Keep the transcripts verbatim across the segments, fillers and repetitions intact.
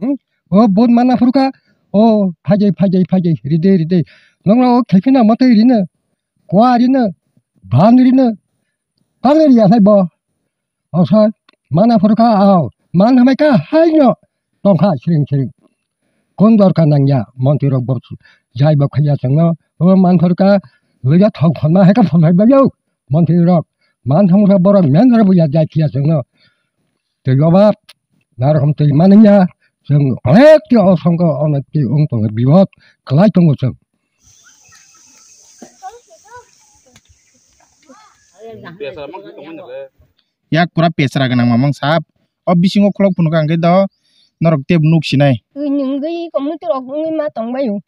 Hmm? O vote mana phuru kha. O phaijai, phaijai, phaijai, ride, ride. Nokno o khaikhe na mwtai rino. Kwa rino. Ban rino. Tangwi riya hai bo. O sa mana phuru kha, ao. Man hamai kha, hai no. Tongkha, siring, siring. Kon dorkar nangya, montri rok bo jai bo khaiya chwngno, o manthor ka, loya thok khonma hai ka phonai bagyo, montri rok, man thang rok borok men rok bo ya jai khiya chwngno. Tei oba, narokom tei mananya, chwng onek ti osongko onek ti ong tongo, bibot kwlai tongo chwng. Yak pura pesra gwnang mamang sap. O bisingo khulok phunukha hwnkhe do norok tebo nuk sinai. Twi nwngwi committee rok wngwi ma tongbaio.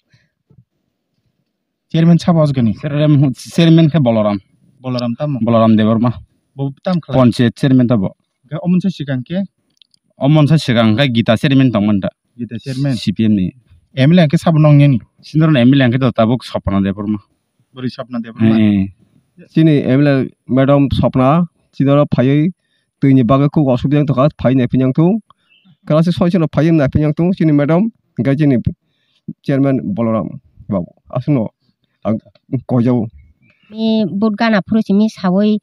Chairman sabo asgani. Chairman, chairman khe Boloram. Boloram tamo? Boloram Debbarma. Bo tam khlai? Panchayat chairman tabo. Hwnkhe omonsa sikang khe? Omonsa sikang khe Gita chairman tongmani da. Gita chairman? C P M ni. M L A hwnkhe sabo nongyani? Sindoro M L A hwnkhe do tabuk Sopna Debbarma. Bwrwi Sopna Debbarma. Eh. Chini M L A madam Sopna, chini oro phaiwi twini bagwi kok osubida wng tongkha, phai naiphi wng thung. Kwlasa soi sano phai naiphi wng thung, chini madam, hwnkhe chini chairman Boloram babu. Aswkno ang koijago. Mi but gana phuru simi sawi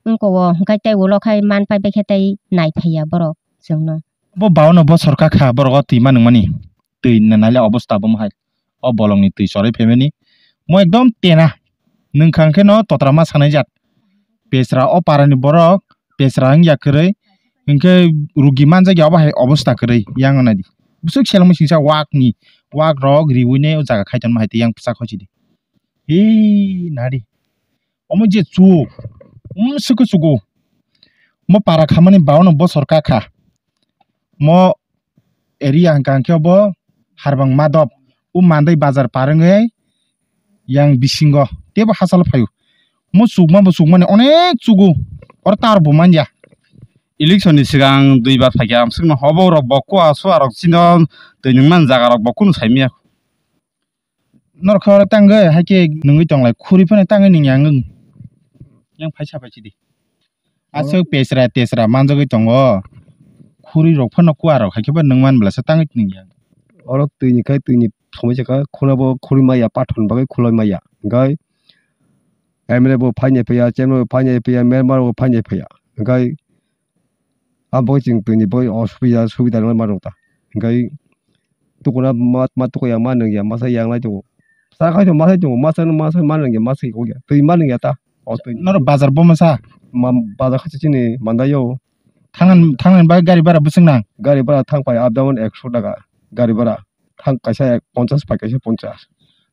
wngko o, hwnkhe tei ulo khai man pai bai khe tei nai phaiya borok chwngno. Bo baono bosor kakha borok o twi ma nungmani. Twi na-, naile obostha bo hai. O bolongni twi chorwi phaimani. Mo ekdom tena. Nwngkha hwnkhe no totra ma sanai jat. Pesra o parani borok, pesra wngya kwrwi. Hwnkhe rugi manjakya obo hai obostha kwrwi. Yang naidi. Bwswk selengma singsa wakni. Wak rok riwine o jaga khaiton ma hai tei yang bwsa khochidi. Hee, nadi. Omo je chuk, um, suku suku. Mo para khamani baono bosor kakha. Mo area hwnkha hwnkhe bo Harbang Madop. O Mandai bazar par wngwi yang bisingo tebo hachalo phaio. Mo chukma bo chukmani onek chugo. Oro tar bo manya. Election ni swkang duibar phaikha, amswkno hobo rok bo kua sua rok chino twi nungmani jaga rok bo kunu saimanya. Norok khe oro tangwi hai khe nungwi tonglai, khuri phano tangwi nungya ang. Yang phaisa phaisidi. Oro aswk pesra tesra manjagwi tongo. Khuri rok phano kua rok hai khe bo nungman bwlasa tangwi nungya. Oro twini khai twini somoi se kha khuna bo khuri maya pathon bagwi khulai maya. Hwnkhe M L A bo phainai phiya, chairman bo phainai phiya, member bo phainai phiya. Hwnkhe Abo chwng twini bo osubida subida rwna ma rwngta. Hwnkhe tukuna ma, ma tukuya ma nungya masa yanglai tongo. Sa khai tongo, masa tongo, masa, masa ma nungya, masa kok ya. Twi ma nungya ta. O twi. Norok bazar bo masa? Ma, bazar khachi chini Mandai o. Thangna, thangna bagwi gari bhara bwswk nang? Gari bhara thang phai up down ekso taka. Gari bhara. Thang kaisa ek ponchas, pai kaisa ponchas.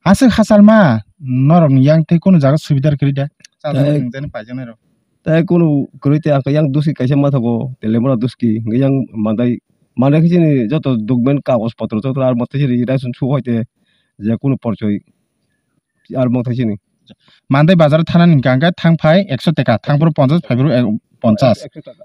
Aswk hachal ma norok ni yang tei kunu jaga subidar kwrwi da. Chajak tei nung jani paijaknai rok. Tei kunu kwrwi tei ang yang duski kaisa ma thago, tei lemura duski, hwnkhe yang Mandai, Mandai khe chini joto document kagoj potro joto ar mothe chini ration su hoite je kunu porchoi ar mothe chini. Mandai bazar thana ni hwnkha hwnkhe thang phai ekso taka, thang phuru ponchas, phai phuru ek-, ponchas. Ekso taka.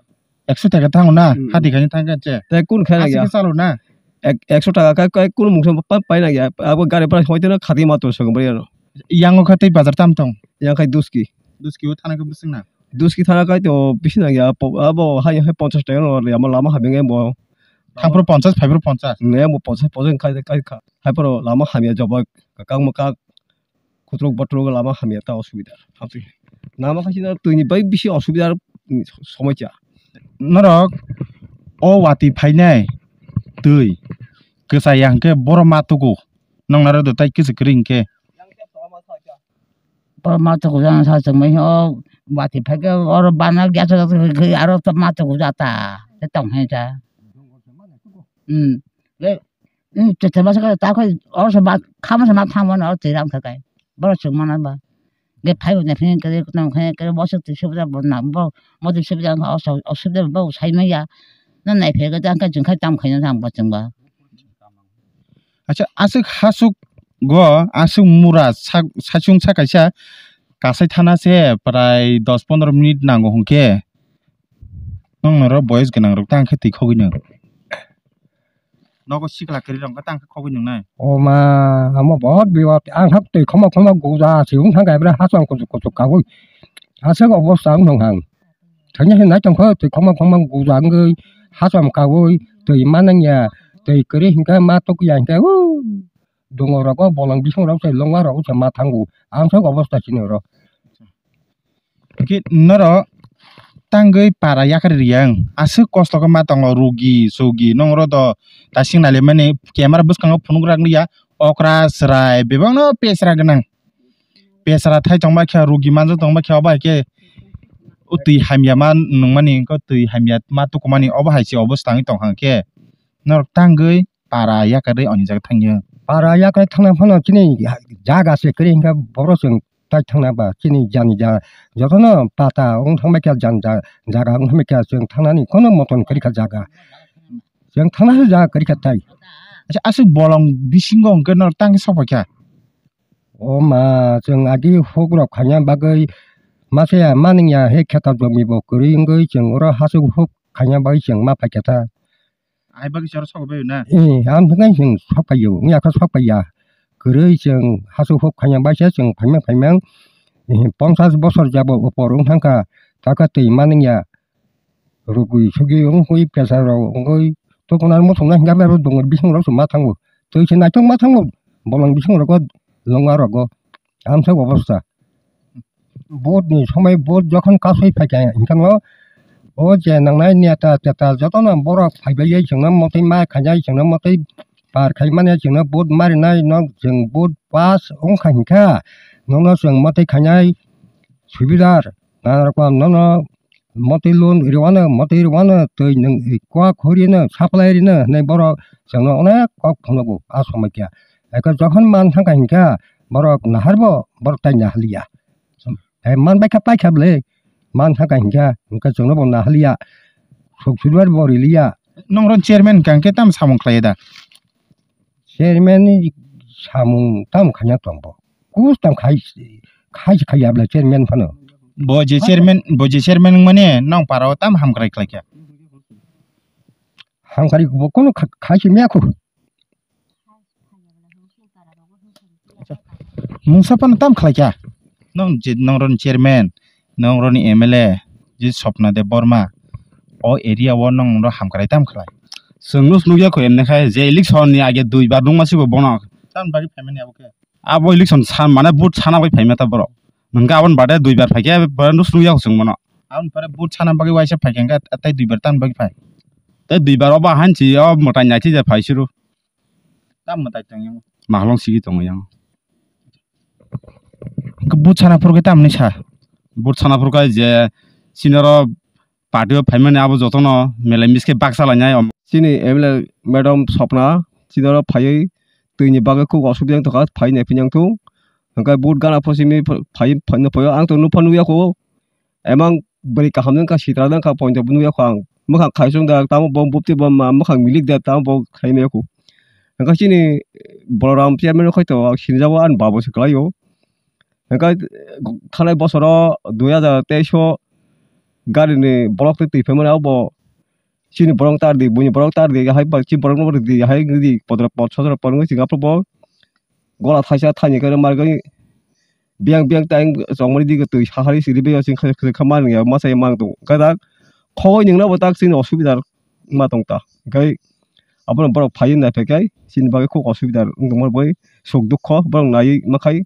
Ekso taka thango na, hmm, hati khaini thangkhe che. Tei kun khe aswk ya? Khe chalo na? Ek-, ekso taka kai, kai kun mungsa pa-, paina ya. Abo gari bhara hoite na khati ma to song bari ano. Yango kha tei bazar tam tong? Yang khai duski. Duski o thana khe bwswk na? Duski thana kai to bisi na ya. Po-, abo hai, hai ponchas taka no ya, lama hamya bo. Thang phuru ponchas, phai phuru ponchas. Ne bo ponchas, ponchas khai, khai kha. Hai phuru lama hamya jobo kak mo kak. Kutruk botruk lama hamya ta osubida. Lama khachi na twini bai bisi osubida somosya. Norok o watwi phainai twi kwchaya hwnkhe boro ma tugu. Nong naro do tai kwchwk kwrwi hwnkhe. Boro ma tugu jang sa chwngmai o watwi phaikhe oro bana gas gas gas gas aro ma tugu jata. Tong hai ta. Hmm. Chwthar masa khe ta khe oro se ma khama se ma thangmani oro twi rang kha kai. Borok chwng mana ba. Ge phai bo naphini khe tong khe khe bo se twi subida bo na bo mo twi subida wngkha o subida bo sai manya. Na nai phai khe tang khe chwng khai tam khaina tang bo chwng ba. Acha aswk hasuk go aswk mura sak sachung sa kaisa kasai thana se prai dos pondro minute nango hwnkhe nong noro boyes gwnang rok tang khe twi khogwi nang. Nogo sikla kwrwi rok tang khe khogwi nungnai. O ma, amo bahut biwat. Ang kha twi khoma khoma guja si wng thang kha, bwrwi hachwng kuchuk kuchuk kagwi. Aswk obostha wng thang kha. Thangya khe nai tong kho, twi khoma khoma guja wngwi hachwng kagwi twi ma nangya. Twi kwrwi hinkhe ma tukya hinkhe, o, dungo rogo bolong bising rok se longma rok se ma thango. Ang sok obosta chini oro. Ki noro tangwi para yakar riyang aswk kosto khe ma tongo, rugi sugi nong oro do tasing nailaimani camera bwskango phunuk rak liya, okra chwrai bebakno pesra gwnang. Pesra thai tongma khe, rugi manjak tongma khe, obo hai khe o twi hamya ma nungmani, twi hamya ma tukumani, obo hai se obosta wngwi tongkha khe norok tangwi para yakarwi oni jaga thangya. Para yakarwi thangna phano chini jaga se kwrwi hinkhe borok chwng tai thangna ba chini jani ja jotono pata wng thangbai kha, jan ja-, jaga wng thangbai kha, chwng thangnani kono moton kwrwi kha jaga. Chwng thangna se jaga kwrwi kha tai. Acha aswk bolong bisingo hwnkhe norok tang sok pai kha. O ma, chwng agi huk rok khaina bagwi masa ya manung ya he kheta jomi bo kwrwi wngwi chwng oro hasuk huk khaina bagwi chwng ma pai kha ta. Ai bagwi choro sok bai na? Eh, ang thwngwi chwng sok pai o, wngya khe sok pai ya. Kwrwi chwng hasuk huk khaina bagwi se chwng phaima phaima, eh, ponchas bosor jabo upor wng thang kha, taka twi manung ya. Rugwi sugwi wngwi pressure rok wngwi tokona muchungna hinkhe abo dongor bising rok se ma thango. Twi se naithok ma thango bolong bising rogo longma rogo. Amsok obosta. Vote ni somoi vote jokhon kasui phaikha hinkhe no o je nangnai neta teta jotono borok phaibai chwngno motwi ma khainai chwngno motwi par khaimani chwngno vote marinai no chwng vote pass wngkha hinkha nono chwng motwi khainai subidar nana rokom nono motwi loan rwano, motwi rwano, twi nwng kwak khorino, supply rino hinwi borok chwngno onek kok phunukgo a somoi khe. Eko jokhon man thangkha hinkhe borok naharbo borok tai nahaliya. Hai man baikha paikha bwle, man thangkha hinkhe, hinkhe chwngno bo nahaliya, suk sudwar bo riliya. Nongro chairman hwnkha hinkhe tamo samung khlaiya da? Chairman ni samung tamo khaina tong bo. Kus tamo khai, khai se khaiya bwle chairman phano. Bo je chairman, bo je chairman wngmani nong para o tamo hamkrai khlaikha? Hamkrai bo kono kha-, khai se maya kho. Mungsa phano tamo khlaikha? Nong je nongroni chairman, nongroni M L A, je Swapna Debbarma, o area o nongro hamkrai tamo khlai? Chwng no nukya kho emne khai je election ni age dui bar nukma sibo bono. Tamni bagwi phaimani abo khe? Abo election san mane vote sana bai phaima ta borok. Nungkha aboni bade dui bar phaikhe borok no nukya kho chwng bono. Aboni pore vote sana bagwi waisa phaikhe tei dui bar tamni bagwi phai? Tei dui bar obo hanchi o mwtai nai thija phai suru. Tam mwtai tong yang. Mahlong sigi tongo yang. Khe vote sana phuru khe tamni sa? Vote sana phuru khe je chini oro party o phaimani abo jotono melai miske baksa lainai. Chini M L A madam Swapna chini oro phaiwi twini bagwi khub osubida wng tongkha, phai nai phinyang thung. Hwnkhe vote gana pho simi phai, phai, phai, phai, ang to nukha nukya kho. Emang bwrwi kaham wngkha, sitra wngkha, poito bo nukya kho ang. Mwkhang khaichung da, tamo bo bupti bo ma, mwkhang milik da, tamo bo khai maya kho. Hwnkhe chini Balaram chairman rok khai to, ang sinijabo ani babo se kwlaio. Hwnkhe thanai bosoro dui hajar teis o gari ni block twi twi phaimani abo chini borok tar di, buini borok tar di, hai ba, chini borok no di, hai di, podro pod sodro pod wngwi chwng aphuru bo gola thaisa thaini khe margwi biyang biyang tang chongmani dige twi sahari siri biyang sing khe khe khe mani ya masa ya mang tong. Hwnkhe dak khogwi nwngno bo tak chini osubida ma tong ta. Hwnkhe abono borok phaiwi naiphaikhe chini bagwi khub osubida wng tongmani bai suk dukho borok naiwi makhai.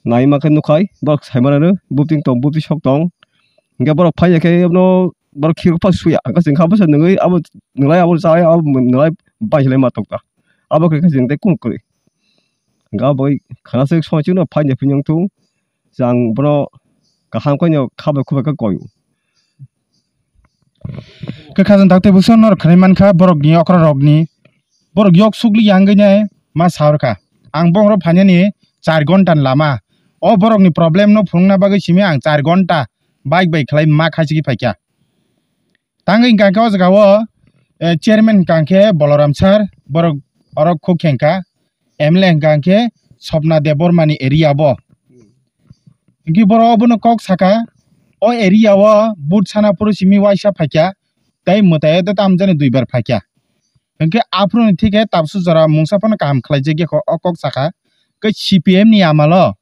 Nai ma khe nukhai, borok sai mano, bupting tong, bupting sok tong. Hingke borok phai ya khe, bono borok khirok phano suya. Hingke chwng kha bwsa nungui, abo nungui, abo chai, abo nungui, bai hilai ma tokta. Abo khe chwng tei kung kwrwi. Hingke abo khana se soi chwngno phai ya phiyong thung. Chwng bono kaham khe kha bai, khubai khe koi. Khe khajang dakti bwswk norok khnai mankha borokni okra rokni. Borok yok sukli yangwi nai ma sa rwkha. Ang bongro phainani char gonta ni lama. O borokni problem no phunukna bagwi simi ang char gonta bike bai khlai ma khaisigi phaikha. Tangwi hwnkha khe o jaga o, eh, chairman hwnkha khe Balaram sir, borok orok khuk khe wngkha. M L A hwnkha khe Swapna Debbarma ni area bo. Hwnkhe borok obono kok saka, o area o vote sana phuru simi waisa phaikha, tei mwtai o tamjani duibar phaikha. Hwnkhe aphuru ni thikhe tabsu jora mungsa phano kaham khlaijak ya kho o kok saka. Khe C P M ni amalo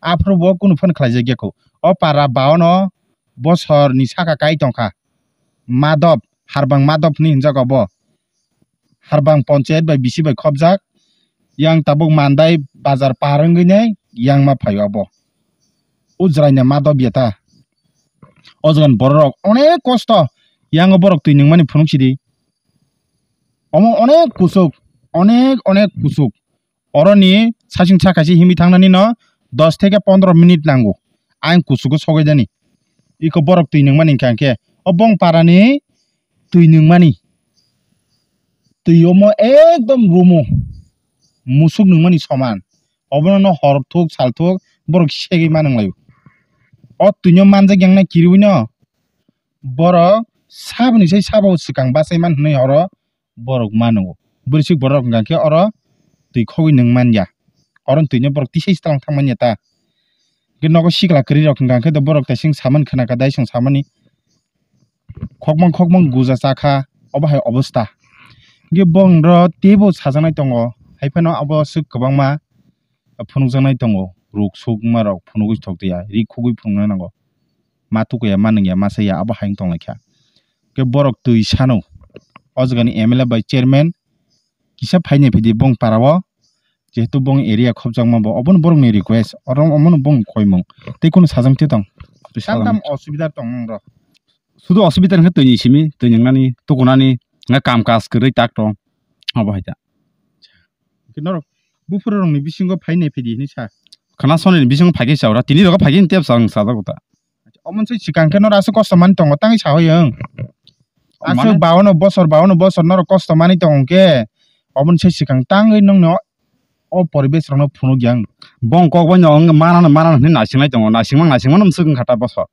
aphuru bo kunu phano khlaijak ya kho. O para baono bosor ni saka kai tongkha. Madop, Harbang Madop hinwi hinjago bo. Harbang ponchayat bai bisi bai khopjak. Yang tabuk mandai bazar par wngwi nai yang ma phaio abo. O jwraini ma dobya ta. O jagani borok rok onek kosto. Yang o borok twi nungmani phunuk sidi. Omo onek kusuk, onek, onek kusuk. Oroni sasing sa kaisa himwi thangnani no dos theke pondro minute nango. Ang kusugo sogwi jani. Iko borok twi nungmani hwnkha hwnkhe o bong parani twi nungmani. Twi omo ekdom rumo. Musuk nungmani soman. Obono no hor thuk sal thuk borok segwi ma nunglaio. O twino manjak yang na kiriwi no. Borok saboni sai sabo swkang bachai man hwnwi oro borok mano. Bwrwisik borok hwnkha khe oro twi khogwi nung man ya. Oro twino borok tisai tlang thang man ya ta. Hwnkhe nogo sikla kwrwi rok hwnkha khe borok taising samani khwna kha dai chwng samani khokmang khokmang guja cha kha obo hai obostha. Hwnkhe borok teibo sajaknai tongo hai phano abo swk kwbangma phunukjaknai tongo ruk sukma rok phunugwi thok ya ri khugwi phunukna nango. Ma tukuya, ma nungya, ma saya, abo hai wng tonglaikha. Khe borok twi sano, o jagani M L A bai chairman kisa phainai phidi bong para o, jehetu bong area khopjakma bo, obono borokni request, oro omono bong koimung, tei kunu sajang tei tong. Twi tam sajang tam osubida tong nung rok. Sudu osubida hwnkhe twi ni simi, twi nungnani, tukunani, hwnkhe kam kaj kwrwi tak tong, obo hai ta. Hwnkhe norok buphuru rokni bisingo phainai phidi hinwi sa. Khana soni ni bisingo phaikhe sa ora, tini rogo phaikhe tep sa ang sajak ta. Omo se swkang khe norok aswk kosto mani tongo tangwi sa hoyong. Aswk mane? Baono bosor, baono bosor norok kosto mani tongo khe, omo se swkang tangwi nongno o poribesh rokno phunuk yang. Bong kok bai no wng manano, manano hinwi naisingwi tongo, naisingma, naisingmano mwswk wngkha ta bosor.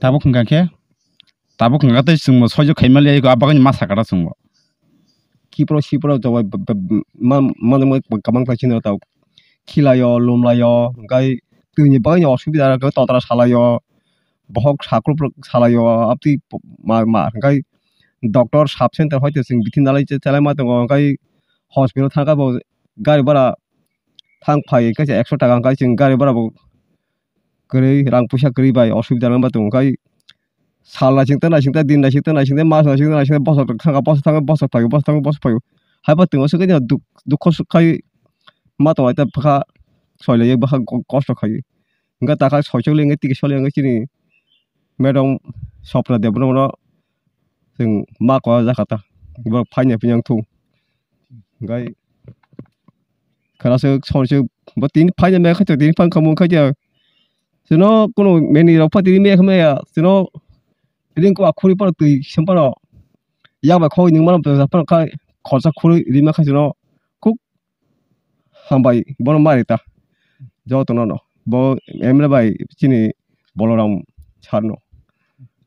Tabuk hwnkha khe, tabuk hwnkha tei chwngbo soijo khaima liya eko, abagwino ma sakha ta chwngbo. Kipro sipro to bai b-, b-, b-, ma, ma, ma, kabang khlai sino tao. Khilaio, lumlaio, hwnkhe twini bagwino osubida, hwnkhe totra salaio, bohok sakrupro salaio, abtwi ma, ma, hwnkhe doctor sub center hoite chwng bithi nalai chalai ma tongo, hwnkhe hospital thangkha bo gari bhara thang phai kaisa ekso taka, hwnkhe chwng gari bhara bo kwrwi, rang puisa kwrwi bai osubida wngma tongo, khai sal naisingta naisingta, din naisingta naisingta, mas naisingta naisingta, bosor thangkha, bosor thangkha, bosor phaio, bosor thangkha, bosor phaio. Haibo twino swkhe duk-, dukho swk khai ma tongo, tei bwkha soilaiwi bwkha ko-, kosto khai. Hwnkhe takha soichok le wngkhe tiki sole wngkhe chini madam Sopna Debbarma no chwng ma koi jakha ta, borok phaina phiyang thung. Hwnkhe khwlasa sor se bo tini phaina maya khaito, tini phang khamung khaito. Chwngno kunu meni rok pha tini maya khamaya, chwngno ring kua khuri phano twi sem phano yak bai khogwi nung mano, phano khai khorsa khuri rima khai chwngno khuk hambai bono mari ta jotono no. Bo M L A bai chini Boloram sir no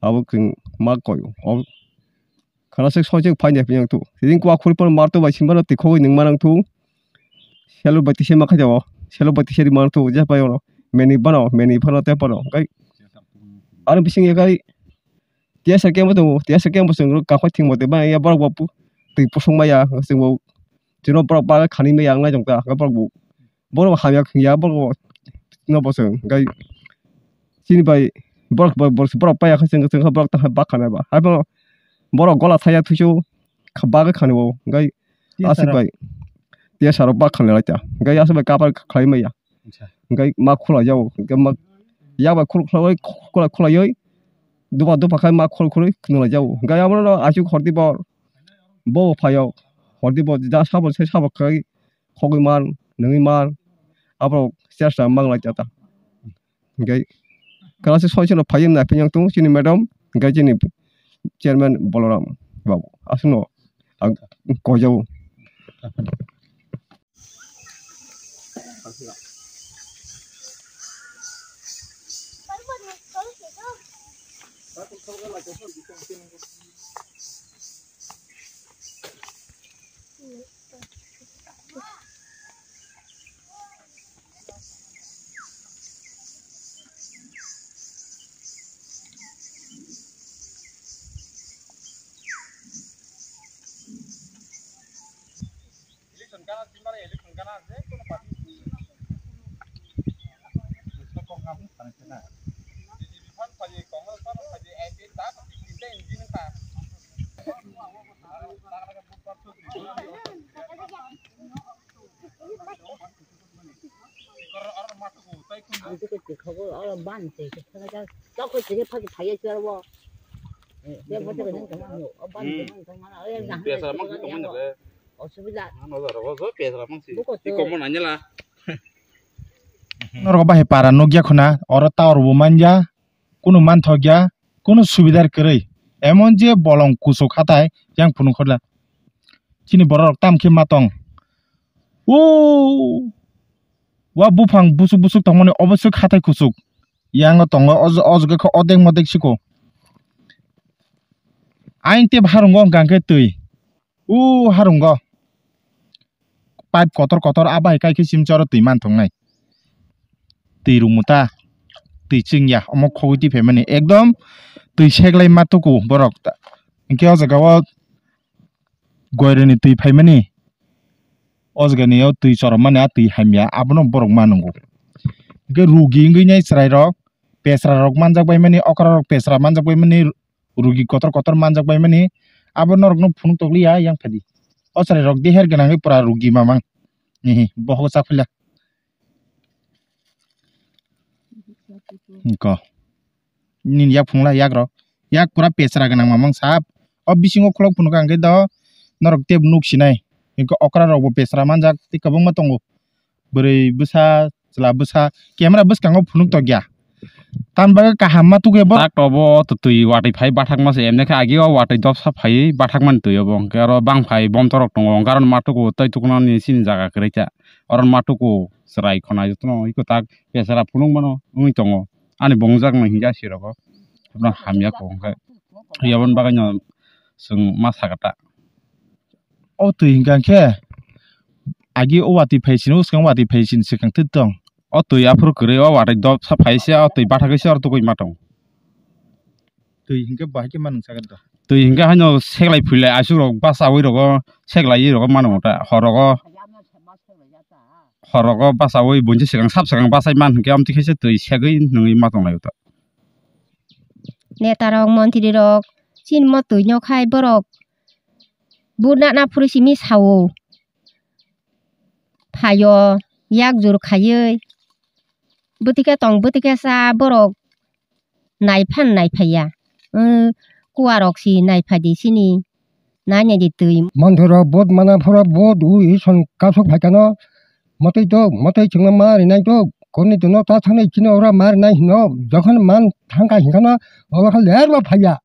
abo chwng ma koi o. Khana se soi se phai ya phiyang tu. Ring kua khuri por mar tu bai simba no tikhogwi nung manang tu. Selo bai tise ma khaja o. Selo bai tise ri manang tu je pai o. Meni bano, meni phano te phano. Kai. Ar bising ye kai. Tiya sa kemo tu, tiya sa kemo sung ka khoi thing mo te ba ya borok bo pu. Twi pusung ma ya sung bo. Chino borok ba khani ma ya ngai jong ta. Borok bo. Borok hamya khung ya borok bo. No bo sung kai. Chini bai borok, borok, borok, borok paya khe chwng, chwng khe borok tangkha bak khana ba. Hai phano borok gola thaya thusu kha-, bagwi khani bo. Hwnkhe aswk bai T S R rok bak khani lai ta. Hwnkhe aswk bai kapar khlai maya. Acha. Hwnkhe ma khulai jao. Hwnkhe ma yak bai khul-, khulai, khulai, khulaiwi duba duba khai ma khul khulwi nung lai jao. Hwnkhe abono aswk hordi bor bo phaio. Hordi bo ja sabo se sabo khai khogwi man, nungwi man. Aborok chesta mang lai ta ta. Hwnkhe class soi sano phai wngna phiyang tongo chini madam, hwnkhe chini chairman Boloram babu. Aswkno ang koijao. Norok bahai para nukya khuna, oro tower bo manya, kunu manthokya, kunu subidar kwrwi. Emon je bolong kusuk hatai yang phunuk khorla. Chini borok tam khe ma tong. O wa buphang busuk busuk tongmani obo swk hatai kusuk. Yango tongo o, o jaga khe odek modek siko. Ayang tei harungo hwnkha khe twi. O harungo. Pipe kotor kotor a bai kai khe simchoro twi man thongnai. Twi rwngmwta, twi chwngya, omo khogwi twi phaimani. Ekdom twi seglai ma tuku borok. Hinkhe o jaga o goirani twi phaimani. O jaga ni o twi chorommani a twi hamya, abono borok ma nwngo. Hinkhe rugi wngwi nai chwrai rok, pesra rok manjak bai mani, okra rok pesra manjak bai mani, rugi kotor kotor manjak bai mani, abo norok no phunuk tokliya yang phadi. O chwrai rok de her gwnangwi pura rugi mamang. Hihi, bohogo chaphilia. Ko. Nini yak phungla yak rok. Yak pura pesra gwnang mamang sap. O bisingo khulok phunuk ang khe do norok tep nuk sinai. Hinkhe okra rok bo pesra manjak tei kwbangma tongo. Bwrwi bwsa, chwla bwsa, camera bwskango phunuk tokya. Tamni bagwi kaham ma tuku ebo. Tak tobo to twi watwi phai bathakma se, emne khe agi o watwi dopsa phai bathakmani twi obo. Hwnkhe oro bang phai bomto rok tongo, hwnkhe aro ma tuku tei tukunani chini jaga kwrwi kha. Oro ma tuku chwrai khwnai jotono iko tak pesra phunuk mano wngwi tongo. Ani bongjak no hinkhe asi rogo. Abono hamya kho hwnkhe. Yaboni bagwi no chwng ma sakha ta. O twi hwnkha khe agi o watwi phai sini, o swkang watwi phai sini swkang twi tong. O twi aphuru kwrwi o watwi dopsa phai se o twi bathagwi se oro tugui ma tong. Twi hwnkhe bahai khe ma nung sakha da. Twi hwnkhe haino seglai phulai aswk rok bachaui rogo seglaiwi rogo mano ta horogo. Horogo bachaui buinsa swkang sap swkang bachai man hwnkhe amtwi khe se twi segwi nungwi ma tong lai ta. Neta rok, montri rok, chini mo twi no khai borok but na, na phuru simi sao. Phaio, yak jur khaiwi, bwtwi khe tong, bwtwi khe cha, borok nai phan nai phaiya. Kuwa rok si nai phai di chini, nai nai di twi. Montri rok vote mana phuru vote ui son kapsok phai kano, mwtwi tok, mwtwi chwngno ma rinai tok, korni twi no ta thangni chini ora ma rinai hino, jokhon man thangkha hinkhe no, oro kha ler bo phaiya.